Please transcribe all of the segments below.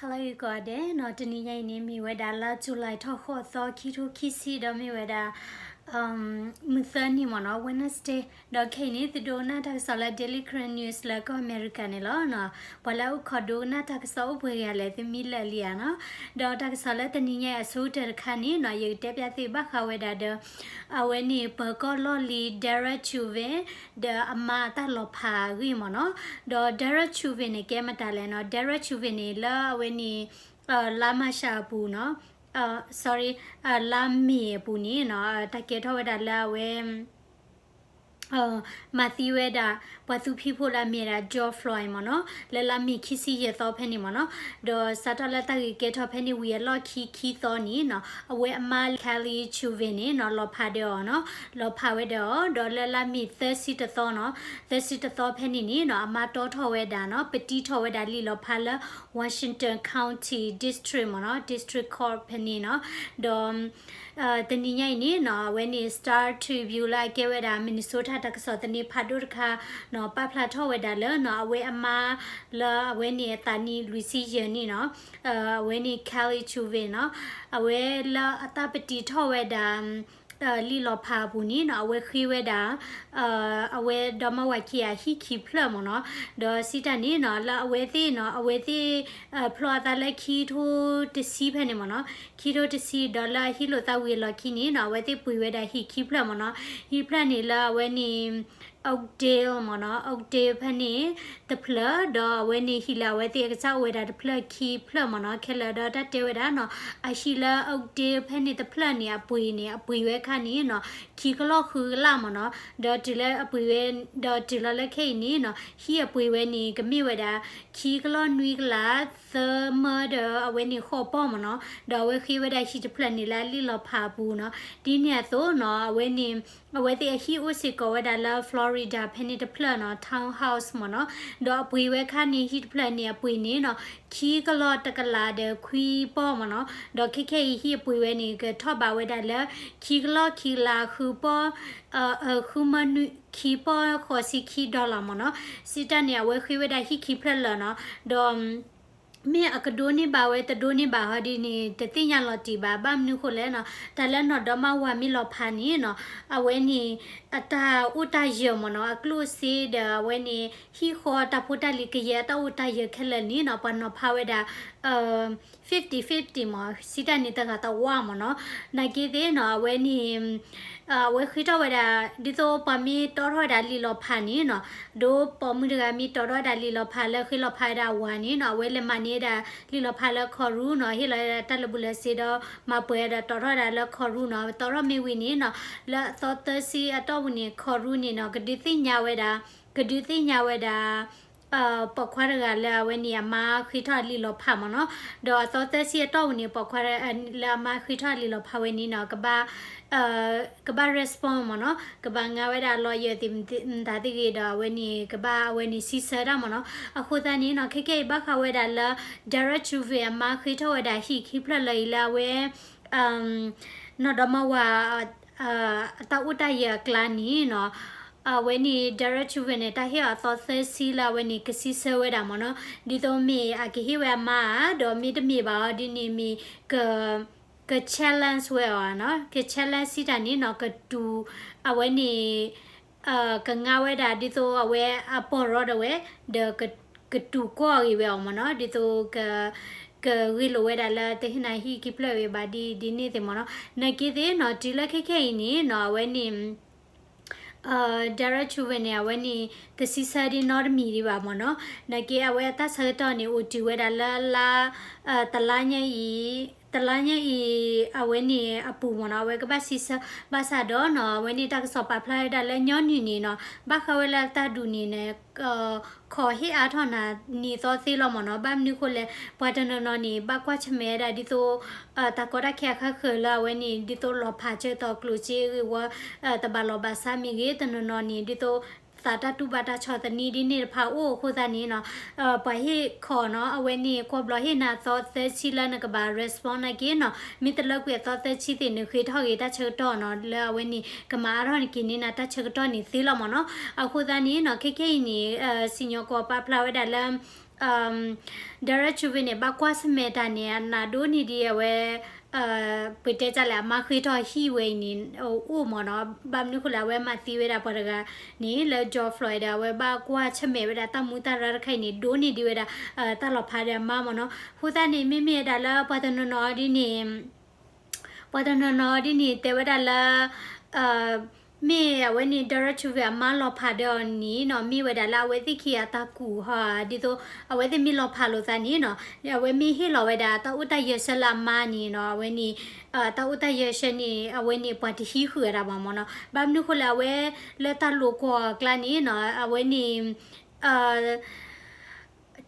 ဟါလၢဂ့ၤကိးဂၤဒဲးနီၤ, တနံၤညါအံၤန့ၣ် မ့ၢ်ဝဲဒၣ်လါ July ထီၣ်ဃိးသီ ခံထိခံဆံ ဒီးမ့ၢ်ဝဲဒၣ် မုၢ်သၢနံၤမ့ၢ်နီၤ, Wednesday, ဒီးခဲအံၤန့ၣ် သုဒိကနၣ်တၢ်ကစီၣ်လၢ Daily Karen News လၢကီၢ်အမဲရကၤန့ၣ်လီၤ. ပှၤလၢအအိၣ်ခိးဒိကနၣ်တၢ်ကစီၣ်အိၣ်ပှဲၤဂၤလဲၣ် သုမံလၢာ်လံဧါနီၤ. ဒီးတၢ်ကစီၣ်လၢတနံၤညါအံၤအဆိကတၢၢ်တခါန့ၣ်နီၤ, ယကတဲပျးသုဘၣ်ဃးဝဲဒၣ်ဒီး အဝဲန့ၣ် ပၢၤကီၢ်လီၢ်လံၤ Derek Chauvin ဒီးအမါအတၢ်လီၤဖးအဂ့ၢ်မ့ၢ်နီၤ. ဒီး Derek Chauvin န့ၣ် ကဲမတၤလဲၣ်နီၤ, Derek Chauvin န့ၣ် လၢအဝဲန့ၣ် လါမၢ်ၡးအပူၤနီၤ, sorry, လါမ့ၤအပူၤန့ၣ်နီၤ, တၢ်ကဲထီၣ်ဝဲဒၣ်လၢအဝဲ မၤသံဝဲဒၣ် ပှၤသူဖံးဖိလၢအမ့ၢ်ဝဲဒၣ် George Floyd မ့ၢ်နီၤ, လၢလါမ့ၤခံဆံယဲၢ်သီဖဲန့ၣ်မ့ၢ်နီၤ. ဒီးစးထီၣ်လၢတၢ်ဂ့ၢ်ကဲထီၣ်ဖဲန့ၣ်ဝံၤအလီၢ်ခံခံသီန့ၣ်နီၤ, အဝဲအမါ Derek Chauvin န့ၣ်နီၤ လီၤဖးဒီးအီၤနီၤ, လီၤဖးဝဲဒီးအီၤ, ဒီးလၢလါမ့ၤသၢဆံတသီနီၤ, သၢဆံတသီဖဲန့ၣ်န့ၣ်နီၤ, အမါတီထီၣ်ဝဲဒၣ်နီၤ, ပတံထီၣ်ဝဲဒၣ်လံာ်လီၤဖးလၢ Washington County District မ့ၢ်နီၤ, District Court ဖဲန့ၣ်နီၤ. ဒီး တနံၤညါအံၤန့ၣ်နီၤ, အဝဲန့ၣ် Star Tribune လၢအကဲဝဲဒၣ် Minnesota တၢ်ကစီၣ်သန့ဖးဒိၣ်တခါနီၤ, ပာ်ဖျါထီၣ်ဝဲဒၣ်လၢနီၤ, အဝဲအမါလၢအဝဲန့ၣ်အသးနံၣ်လွံၢ်ဆံယဲၢ်နံၣ်နီၤ, အဝဲန့ၣ် Derek Chauvin နီၤ, အဝဲလၢအတၢ်ပတံထီၣ်ဝဲဒၣ် လံာ်လီၤဖးအပူၤန့ၣ်နီၤ, အဝဲဃ့ဝဲဒၣ် အဝဲဒီမါဝၤခံဂၤဟံၣ်ခံဖျၢၣ်မ့ၢ်နီၤ. ဒီးစံးတၢ်န့ၣ်နီၤ, လၢအဝဲသ့ၣ်နီၤ, အဝဲသ့ၣ် ဖျီအသးလၢခံထိတဆံဖဲန့ၣ်မ့ၢ်နီၤ, ခံထိတဆံ ဒီးလၢအဟံၣ်လိာ်သးဝံၤအလီၢ်ခံန့ၣ်နီၤ, အဝဲသ့ၣ်ပှ့ၤဝဲဒၣ်ဟံၣ်ခံဖျၢၣ်မ့ၢ်နီၤ. ဟံၣ်ဖျၢၣ်န့ၣ်လၢအဝဲန့ၣ် Oakdale မ့ၢ်နီၤ, Oakdale ဖဲန့ၣ်တဖျၢၣ်, ဒီးအဝဲန့ၣ်ဟံၣ်လၢအဝဲသ့ၣ်အကစၢ်အိၣ်ဝဲဒၣ်တဖျၢၣ်ခံဖျၢၣ်မ့ၢ်နီၤ. ခဲလၢာ်ဒီးတၢ်တဲဝဲဒၣ်နီၤ, အဟံၣ်လၢ Oakdale ဖဲန့ၣ်တဖျၢၣ်န့ၣ် အပှ့ၤန့ၣ် အပှ့ၤဝဲခါန့ၣ်နီၤ, ခံကလီၢ်ဃုကလးမ့ၢ်နီၤ. ဒီးတုၤလၢအပှ့ၤဝဲ, ဒီးတုၤလီၤလၢခဲအံၤန့ၣ်နီၤ, ဟံၣ်အပှ့ၤဝဲန့ၣ် ကမ့ၢ်ဝဲဒၣ် ခံကလီၢ်နွံကလး သၢမၢဒီးအဝဲန့ၣ်ဃိးပီၢ်မ့ၢ်နီၤ. ဒီးအဝဲဃ့ဝဲဒၣ်ဟံၣ်တဖျၢၣ်န့ၣ်လၢအလံာ်လီၤဖးအပူၤနီၤ. ဒ်န့ၣ်အသိးနီၤ, အဝဲန့ၣ် အဝဲသ့ၣ်အဟံၣ်အိၣ်စ့ၢ်ကီးဝဲဒၣ်လၢ Florida ဖဲန့ၣ်တဖျၢၣ်နီၤ, townhouse မ့ၢ်နီၤ. ဒီးအပှ့ၤဝဲခါန့ၣ် ဟံၣ်တဖျၢၣ်န့ၣ် အပှ့ၤန့ၣ်နီၤ, ခံကလီၢ်တကလးဒီးခွံပီၢ်မ့ၢ်နီၤ. ဒီးခဲခဲအံၤဟံၣ်အပှ့ၤဝဲန့ၣ် ကထီၣ်ဘးဝဲဒၣ်လၢ ခံကလီၢ်ခံကလးဃုပီၢ်, ဃုမၢနွံခံပီၢ်ဃိးဆံခံ dollar မ့ၢ်နီၤ. စံးတၢ်န့ၣ် အဝဲဃ့ဝဲဒၣ်ဟံၣ်ခံဖျၢၣ်လၢာ်နီၤ. ဒီး မ့ၢ်အကဒိးန့ၢ်ဘၣ်ဝဲ တဒိးန့ၢ်ဘၣ်ဟီဒ်န့ၣ် တသ့ၣ်ညါလီၤတံၢ်ဘၣ်. ဘၣ်မနုၤဃိလဲၣ်နီၤ, တၢ်လၢနီၢ်ဒီမါဝၤမ့ၢ်လီၤဖးန့ၣ်နီၤ, အဝဲန့ၣ် အတၢ်အိၣ်တၢ်ယၢၤမ့ၢ်နီၤ, အကျိၣ်အစ့ဒီးအဝဲန့ၣ် ဟံၣ်ဃီတၢ်ဖိတၢ်လံၤကယဲၢ်အတၢ်အိၣ်တၢ်ယၢၤခဲလၢာ်န့ၣ်နီၤ, ပှၤနီၤဖးဝဲဒၣ် fifty fifty မ့ၢ် စံးတၢ်န့ၣ် တဂၤတဝါမ့ၢ်နီၤ. နာ်က့သ့ၣ်နီၤ, အဝဲန့ၣ် အဝဲဃ့ထီၣ်ဝဲဒၣ် ဒ်သိးပှၤမ့ၢ်တီထီၣ်ဝဲဒၣ်လံာ်လီၤဖးန့ၣ်နီၤ, ဒီးပိာ်မုၣ်တဂၤမ့ၢ်တီထီၣ်ဝဲဒၣ်လံာ်လီၤဖးလၢဃ့လီၤဖးဝဲဒၣ်အဝၤန့ၣ်နီၤ, အဝဲလဲၤမၤန့ၢ်ဝဲဒၣ်လံာ်လီၤဖးလၢ courtroom နီၤ, ဟ့ၣ်လီၤဝဲဒၣ်တၢ်လၢာ်ဘူၣ်လၢာ်စ့ဒီး မၤပှဲၤဒီးတီထီၣ်ဝဲဒၣ်လၢ courtroom နီၤ. တီထီၣ်မ့ၢ်ဝံၤန့ၣ်နီၤ, လၢအသီသၢဆံအတီၢ်ပူၤန့ၣ် courtroom န့ၣ်နီၤ, ကဒုးသ့ၣ်ညါဝဲဒၣ်, ကဒုးသ့ၣ်ညါဝဲဒၣ် ပိာ်ခွါတဂၤလၢအဝဲန့ၣ်အမါဃ့ထီၣ်လံာ်လီၤဖးမ့ၢ်နီၤ. ဒီးအသီသၢဆံအတီၢ်ပူၤန့ၣ် ပိာ်ခွါလၢအမါဃ့ထီၣ်လံာ်လီၤဖးဝဲန့ၣ်နီၤ, ကဘၣ်, ကဘၣ် respond မ့ၢ်နီၤ, ကဘၣ်ငါဝဲဒၣ် lawyer သ့ၣ်မတၤသ့ၣ်ဂ့ၤဒီး အဝဲန့ၣ် ကဘၣ်အဝဲန့ၣ်စံးဆၢတၢ်မ့ၢ်နီၤ. အဃိသတးန့ၣ်နီၤ, ခဲခဲအံၤဘၣ်ဃးဝဲဒၣ်လၢ Derek Chauvin အမါဃ့ထီၣ်ဝဲဒၣ်ဟံၣ်ခံဖျၢၣ်လၢအံၤလၢအဝဲ နီၢ်ဒီမါဝၤ အတၢ်အိၣ်တၢ်ယၢၤအကျါန့ၣ်နီၤ, အဝဲန့ၣ် Derek Chauvin န့ၣ် တၢ်ဟ့ၣ်အီၤအသီသၢဆံလၢအဝဲန့ၣ် ကစံးဆၢဝဲဒၣ်မ့ၢ်နီၤ, ဒ်သိးမ့ၢ်အကဟ့ၣ်ဝဲအမါဧါ, ဒီးမ့တမ့ၢ်ဘၣ်အီၤဒ်န့ၣ်မ့ၢ် က က challenge ဝဲအီၤနီၤ, က challenge စံးတၢ်န့ၣ်နီၤ, ကတူၢ် အဝဲန့ၣ် ကငါဝဲဒၣ်ဒ်သိးအဝဲအပီၢ်ရီဒၣ်ဝဲ, ဒီးကတူၢ်ကီၢ်ဂ့ၤဝဲအီၤမ့ၢ်နီၤ, ဒ်သိး ကဂ့ၢ်လိာ်ဝဲဒၣ်လၢတဟ့ၣ်နၤဟံၣ်ခံဖျၢၣ်ဝဲဘၣ်ဒ်ဒ်န့ၣ်သ့ၣ်မ့ၢ်နီၤ. နာ်က့သ့ၣ်နီၤ, တုၤလၢခဲခဲအံၤန့ၣ်နီၤ, အဝဲန့ၣ် Derek Chauvin န့ၣ် အဝဲန့ၣ် တစံးဆၢဒ်နီတမံၤဒံးဘၣ်မ့ၢ်နီၤ. နာ်က့အဝဲအတၢ်ဆၢကတီၢ်န့ၣ် အိၣ်တုၤဝဲဒၣ်လၢလါ တလါညါအံၤ, တလါညါအံၤ အဝဲန့ၣ်အပူၤမ့ၢ်နီၤ, အဝဲကဘၣ်စံးဆၢ ဘၣ်ဆၣ်ဒီးနီၤ, အဝဲန့ၣ်တၢ်ကစီၣ်ပာ်ဖျါဝဲဒၣ်လၢညီနုၢ်န့ၣ်နီၤ, ဘၣ်ဃးဝဲလၢတၢ်ဒုးန့ၣ်န့ၣ် ခိးဟ့ၣ်အါထီၣ်နၤနံၤသီသ့လီၤမ့ၢ်နီၤ. ဘၣ်မနုၤဃိလဲၣ်, ပှၤတနီၤနီၤန့ၣ် ဘၣ်ကွၢ်ဆၢၣ်မဲာ်ဝဲဒၣ်ဒ်သိး တၢ်ကီတၢ်ခဲအခါဃၢၤလၢအဝဲန့ၣ် ဒ်သိးလီၤဖးဆၢကတီၢ်ကျိၣ်စ့အဂ့ၢ်ဝီ တဘၣ်လီၢ်ဘၣ်စးမ့ၢ်ဂ့ၤ, တနီၤနီၤန့ၣ် ဒ်သိး သးတၢ်တူၢ်ဘၣ်တၢ်ဆီၣ်သနံးဒ်န့ၣ်တဖၣ်အိၣ်အဃိသတးန့ၣ်နီၤ, ပှၤဟ့ၣ်ခိးနီၤ, အဝဲန့ၣ် ကွီၢ်ဘျီဟ့ၣ်နၤအသီသၢဆံလၢနကဘၣ် respond နာ်က့နီၤ, မ့ၢ်တလၢကွံာ်အသီသၢဆံသ့ၣ် နဃ့ထီၣ်ဂ့ၤတၢ်ဆၢကတီၢ်နီၤ, လၢအဝဲန့ၣ် ကမၤအါထီၣ်နက့ၤန့ၢ်နၤတၢ်ဆၢကတီၢ်န့ၣ်သ့လီၤမ့ၢ်နီၤ. အဃိသတးန့ၣ်နီၤ, ခဲခဲအံၤန့ၣ် စံၣ်ညီၣ်ကွီၢ်ပာ်ဖျါဝဲဒၣ်လၢ Derek Chauvin န့ၣ် ဘၣ်ကွၢ်ဆၢၣ်မဲာ်တၢ်န့ၣ် အနးဒိၣ်န့ၢ်ဒံးအဝဲ ပတဲတၢ်လဲၣ် အမါဃ့ထီၣ်ဟံၣ်ဝဲအံၤန့ၣ် အိၣ်မ့ၢ်နီၤ. ဘၣ်မနုၤဃိလဲၣ် အဝဲမၤသံဝဲဒၣ်ပှၤတဂၤန့ၣ် လၢ George Floyd ဒီး အဝဲဘၣ်ကွၢ်ဆၢၣ်မဲာ်ဝဲဒၣ်တၢ်မူတၢ်ရၢတခါအံၤန့ၣ် ဒိၣ်န့ၢ်ဒံးဝဲဒၣ် တၢ်လီၤဖးဒီးအမါမ့ၢ်နီၤ. အဃိသတးန့ၣ် မ့မ့ၢ်ဝဲဒၣ်လၢပှၤတနီၤနီၤဒ်န့ၣ် ပှၤတနီၤနီၤဒ်န့ၣ် တဲဝဲဒၣ်လၢ မ့ၢ်အဝဲန့ၣ် Derek Chauvin အမါလီၤဖးဒီးအီၤန့ၣ်နီၤ မ့ၢ်ဝဲဒၣ်လၢအဝဲသ့ၣ်ခံဂၤအတၢ်ကူၣ်ဟီ ဒ်သိး အဝဲသ့ၣ်မ့ၢ်လီၤဖးလိာ်သးန့ၣ်နီၤ အဝဲမ့ၢ်ဟ့ၣ်လီၤဝဲဒၣ်တၢ်အိၣ်တၢ်ယၢၤဆၢလၢအမါန့ၣ်နီၤ အဝဲန့ၣ် တၢ်အိၣ်တၢ်ယၢၤဆၢန့ၣ် အဝဲန့ၣ်ပှၤတဟံးဃုာ်ဝဲဒၣ်ဘၣ်မ့ၢ်နီၤ. ဘၣ်မနုၤဃိလဲၣ် အဝဲလၢတၢ်လိာ်ကွီၢ်အကျါန့ၣ်နီၤ အဝဲန့ၣ်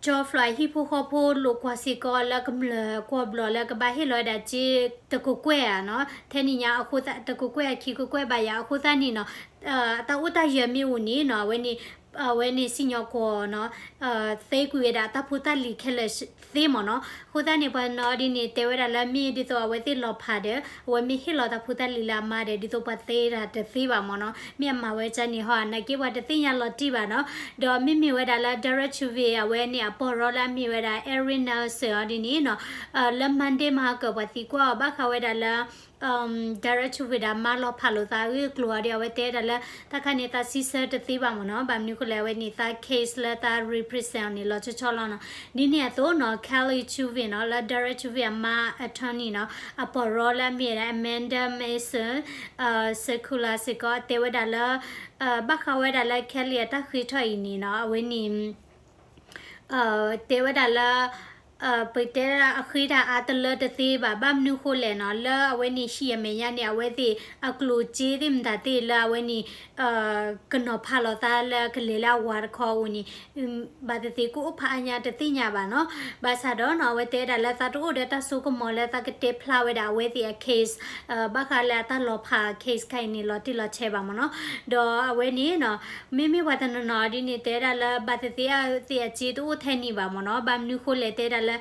George Floyd ဟံၣ်ဖိဃီဖိလိာ်ကွီၢ်စ့ၢ်ကီးလၢကမျၢၢ်ကွီၢ်ဘျီၣ်လၢကဘၣ်ဟ့ၣ်လီၤဝဲဒၣ် စ့တကကွဲၢ်ဧါနီၤ ထဲန့ၣ်ညါအဃိသတး တကကွဲၢ်အခံကကွဲၢ်ဘၣ်ယၤအဃိသတးန့ၣ်နီၤ တၢ်အိၣ်တၢ်ယၢၤမ့ၢ်အိၣ်န့ၣ်နီၤ အဝဲန့ၣ် အဝဲန့ၣ်စံၣ်ညီၣ်ကွီၢ်နီၤ သ့ကွံာ်ဝဲဒၣ်တၢ်ဖိတၢ်လံၤခဲလၢာ်သ့မ့ၢ်နီၤ. အဃိသတးန့ၣ် ပှၤနီၤဒ်န့ၣ် တဲဝဲဒၣ်လၢမ့ၢ်ဒ်သိးအဝဲသ့ၣ်လီၤဖးဒီး အဝဲမ့ၢ်ဟ့ၣ်လီၤတၢ်ဖိတၢ်လံၤလၢအမါဒီး ဒ်သိးပှၤသ့တၢ်တသ့ဘၣ်မ့ၢ်နီၤ မ့ၢ်အမၤဝဲကန့ၣ်ဟီ နာ်က့ပှၤတသ့ၣ်ညါလီၤတံၢ်ဘၣ်နီၤ. ဒီးမ့မ့ၢ်ဝဲဒၣ်လၢ Derek Chauvin အဝဲန့ၣ်အပီၢ်ရီလၢအမ့ၢ်ဝဲဒၣ် Eric Nelson အီၤဒ်န့ၣ်နီၤ လၢ Monday မဟါကၢၤပှၤသံကွၢ်အီၤ ဘၣ်ဃးဝဲဒၣ်လၢ Derek Chauvin ဒီးအမါလီၤဖးလိာ်သးအဂ့ၢ်အကျိၤအီၤဒီး အဝဲတဲဒၣ်လၢ တၢ်ခါန့ၣ်သးစံးဆၢတသ့ဘၣ်မ့ၢ်နီၤ. ဘၣ်မနုၤဃိလဲၣ် အဝဲန့ၣ်သး case လၢသး represent အီၤန့ၣ် လီၤဆီဆီလီၤနီၤ. ဒ်န့ၣ်အသိးနီၤ Kelly Chauvin နီၤ လၢ Derek Chauvin အမါ attorney နီၤ အပီၢ်ရီလၢအမ့ၢ်ဝဲဒၣ် Amanda Mason Secular စ့ၢ်ကီး တဲဝဲဒၣ်လၢ ဘၣ်ဃးဝဲဒၣ်လၢ Kelly အတၢ်ဃ့ထီၣ်အံၤန့ၣ်နီၤ အဝဲန့ၣ် တဲဝဲဒၣ်လၢ ပတဲအဃ့တၢ်အါတလၢတသ့ဘၣ် ဘၣ်မနုၤဃိလဲၣ်နီၤ လၢအဝဲန့ၣ်ဟံၣ်အမဲာ်ညါန့ၣ် အဝဲသ့ၣ်အကျိၣ်စ့သ့ၣ်မတၤသ့ၣ်လၢအဝဲန့ၣ် ကနီၤဖးလီၤသးလၢကလဲၤလၢအဝၤတခီအအိၣ်န့ၣ် ဘၣ်သ့ၣ်သ့ၣ်ကအိၣ်ဖးအါညါတသ့ၣ်ညါဘၣ်နီၤ. ဘၣ်ဆၣ်ဒီးနီၤ အဝဲတဲဒၣ်လၢသးတအိၣ်ဒီးတၢ်စိကမီၤလၢသးကတဲဖျါဝဲဒၣ်အဝဲသ့ၣ်အ case ဘၣ်ဃးလၢအတၢ်လီၤဖး case ခါအံၤန့ၣ် လီၤတံၢ်လီၤဆဲးဘၣ်မ့ၢ်နီၤ. ဒီးအဝဲန့ၣ်နီၤ မ့မ့ၢ်ပှၤတနီၤနီၤဒ်န့ၣ် တဲဒၣ်လၢဘၣ်သ့ၣ်သ့ၣ်အဝဲသ့ၣ်အစ့တအိၣ်ထဲန့ၣ်ဘၣ်မ့ၢ်နီၤ. ဘၣ်မနုၤဃိလဲၣ် တဲဒၣ်လၢ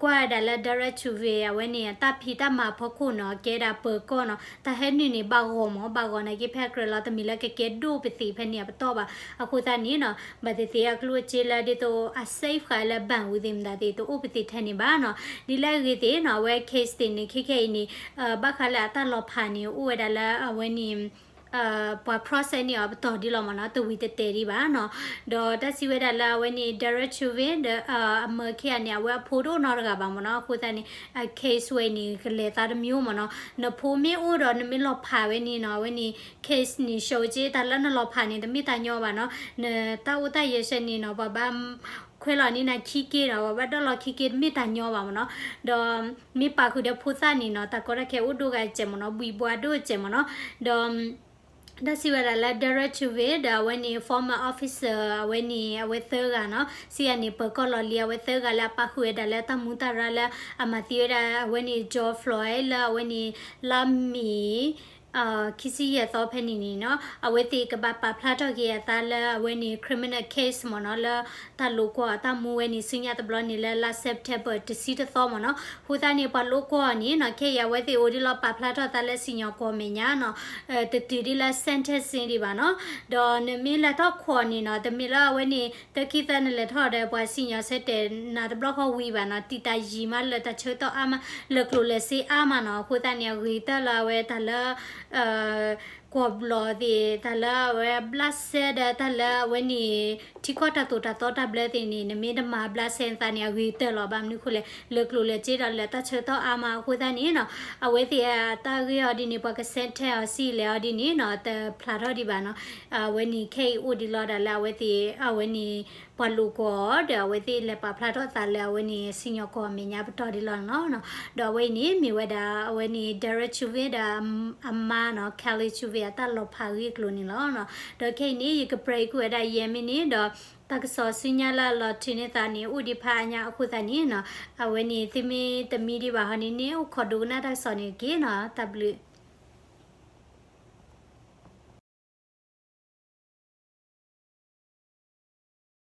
ကွၢ်ဝဲဒၣ်လၢ Derek Chauvin အဝဲန့ၣ် တၢ်ဖံးတၢ်မၤအဖီခိၣ်နီၤ ကဲဒၣ်ပၢၤကီၢ်နီၤ တၢ်ဟဲနုာ်န့ၣ် ဘၣ်ဂီၤမ့ၢ် ဘၣ်ဂီၤနာ်က့ ဖဲကြၢးလီၤတမံၤလၢကကဲဒိၣ်ပသံးဖဲန့ၣ်အပတီၢ်ဘၣ်. အဃိသတးန့ၣ်နီၤ ဘၣ်သ့ၣ်သ့ၣ်အကျိၣ်အစ့လၢဒ်သိးအ safe ဃာ်လၢ ဘၣ်ဝံၤသ့ၣ်မတၤသ့ၣ် တအိၣ်ပသံးထဲန့ၣ်ဘၣ်နီၤ. ဒ်လဲၣ်အဂ့ၢ်သ့ၣ်နီၤ အဝဲ case သ့ၣ်န့ၣ် ခဲခဲအံၤန့ၣ် ဘၣ်ဃးလၢအတၢ်လီၤဖးန့ၣ် အိၣ်ဝဲဒၣ်လၢအဝဲန့ၣ် ပှၤ process န့ၢ်အီၤပတီၢ်ဒ်လီၤမ့ၢ်နီၤ တဝံၤတတဲာ်ဒံးဘၣ်နီၤ. ဒီးတၢ်စံးဝဲဒၣ်လၢအဝဲန့ၣ် Derek Chauvin ဒီး အမၢခံဂၤန့ၣ် အဝဲအဖိတအိၣ်နီတဂၤဘၣ်မ့ၢ်နီၤ. အဃိသတးန့ၣ် အ case ဝဲအံၤန့ၣ် ကလဲၤသးတမံၤမ့ၢ်နီၤ. နဖိမ့ၢ်အိၣ်ဒီးနမ့ၢ်လီၤဖးဝဲန့ၣ်နီၤ အဝဲန့ၣ် case န့ၣ် ရှုံးက့ တၢ်လၢနလီၤဖးန့ၣ် တမ့ၢ်တၢ်ညီဘၣ်နီၤ. နတၢ်အိၣ်တၢ်ယဲၢ်ဆၢန့ၣ်နီၤ ပှၤဘၣ်ခွဲးလီၤန့ၢ်နၤခံက့ဒီး ပှၤဘၣ်ဒိးလီၤခံက့ တမ့ၢ်တၢ်ညီဘၣ်မ့ၢ်နီၤ. ဒီးမ့ၢ်ပာ်ဃုာ်ဒီးဖိသၣ်န့ၣ်နီၤ တၢ်ကီတၢ်ခဲအိၣ်ဒိၣ်ဂၤစဲးမ့ၢ်နီၤ ဘှံးဘှါဒိၣ်စဲးမ့ၢ်နီၤ. ဒီး တၢ်စံးဝဲဒၣ်လၢ Derek Chauvin ဒီးအဝဲန့ၣ် former officer အဝဲန့ၣ် အဝဲသၢဂၤနီၤ စံးယၤန့ၣ် ပၢၤကီၢ်လီၤလံၤ အဝဲသၢဂၤလၢအပာ်ဃုာ်ဝဲဒၣ်လၢတၢ်မူတၢ်ရၢလၢအမၤသံဝဲဒၣ် အဝဲန့ၣ် George Floyd လၢအဝဲန့ၣ် လါမ့ၤ ခံဆံယဲၢ်သီဖဲန့ၣ်န့ၣ်နီၤ အဝဲသ့ၣ်ကဘၣ်ပာ်ဖျါထီၣ်က့ၤအသးလၢအဝဲန့ၣ် criminal case မ့ၢ်နီၤ လၢတၢ်လိာ်ကွီၢ်အတၢ်မူဝဲန့ၣ် ဆူညါတဘျီန့ၣ်လၢလါ September တဆံတသီမ့ၢ်နီၤ. အဃိသတးန့ၣ် ပှၤလိာ်ကွီၢ်အီၤန့ၣ်နီၤ ခဲအံၤအဝဲသ့ၣ်အိၣ်ဒံးလီၤ ပာ်ဖျါထီၣ်သးလၢစံၣ်ညီၣ်ကွီၢ်အမဲာ်ညါနီၤ တတုၤဒံးလၢ sentencing ဒံးဘၣ်နီၤ. ဒီးနမ့ၢ်လဲၤထီၣ်ကွီၢ်န့ၣ်နီၤ တမ့ၢ်လၢအဝဲန့ၣ် တခံသၢနလဲၤထီၣ်ဒီး ပှၤစံၣ်ညီၣ်ဆၢတဲာ်နၤတဘျီဃီဝံၤဘၣ်နီၤ တံာ်တာ်ယံာ်မး လၢတၢ်ဆၢကတီၢ်အါမး လၢကျိၤလၢစ့အါမးနီၤ. အဃိသတးန့ၣ် အဂ့ၤကတၢၢ်လၢအဝဲတၢ်လၢ ကွီၢ်ဘျီၣ်သ့ၣ် တၢ်လၢအဝဲဘျးစဲဒီးတၢ်လၢအဝဲန့ၣ် ထံကီၢ်တၢ်သိၣ်တၢ်သီတၢ်ဘျၢသ့ၣ်န့ၣ် နမ့ၢ်တမၤဘျးစဲနသးန့ၣ် အဂ့ၤကတၢၢ်လီၤ. ဘၣ်မနုၤဃိလဲၣ် လၢကျိၤလၢစ့ဒီးလၢတၢ်ဆၢကတီၢ်အါမး အဃိသတးန့ၣ်နီၤ အဝဲသ့ၣ်အတၢ်ဂ့ၢ်အီၤဒ်န့ၣ် ပှၤက sentence အီၤ စံၣ်လဲၤအီၤဒ်န့ၣ်နီၤ တဖျါထီၣ်ဒံးဘၣ်နီၤ. အဝဲန့ၣ်ခဲအံၤအိၣ်ဒံးလီၤဒၣ်လၢအဝဲသ့ၣ် အဝဲန့ၣ် ပှၤလိာ်ကွီၢ်အီၤဒီး အဝဲသ့ၣ်လဲၤပာ်ဖျါထီၣ်သးလၢအဝဲန့ၣ် စံၣ်ညီၣ်ကွီၢ်အမဲာ်ညါပတီၢ်ဒံးလီၤနီၤ. ဒီးအဝဲအံၤန့ၣ် မ့ၢ်ဝဲဒၣ် အဝဲန့ၣ် Derek Chauvin ဒီးအမါနီၤ Kelly Chauvin အတၢ်လီၤဖးဂ့ၢ်အကျိၤန့ၣ်လီၤ. ဒီးခဲအံၤန့ၣ် ယက break ကွံာ်ဝဲဒၣ်ယဲၢ်မံးနံးဒီး တၢ်ကစီၣ်ဆူညါလၢအလီၤထုးန့ၢ်သးန့ၣ် အိၣ်ဒံးဖးအါညါအဃိသတးန့ၣ်နီၤ အဝဲန့ၣ်သုမ့ၢ်တမံဒံးဘၣ်ဟီန့ၣ်န့ၣ် အိၣ်ခိးဒိကနၣ်တၢ်ကစီၣ်န့ၣ်တက့ၢ်နီၤ. တၢ်ဘျုး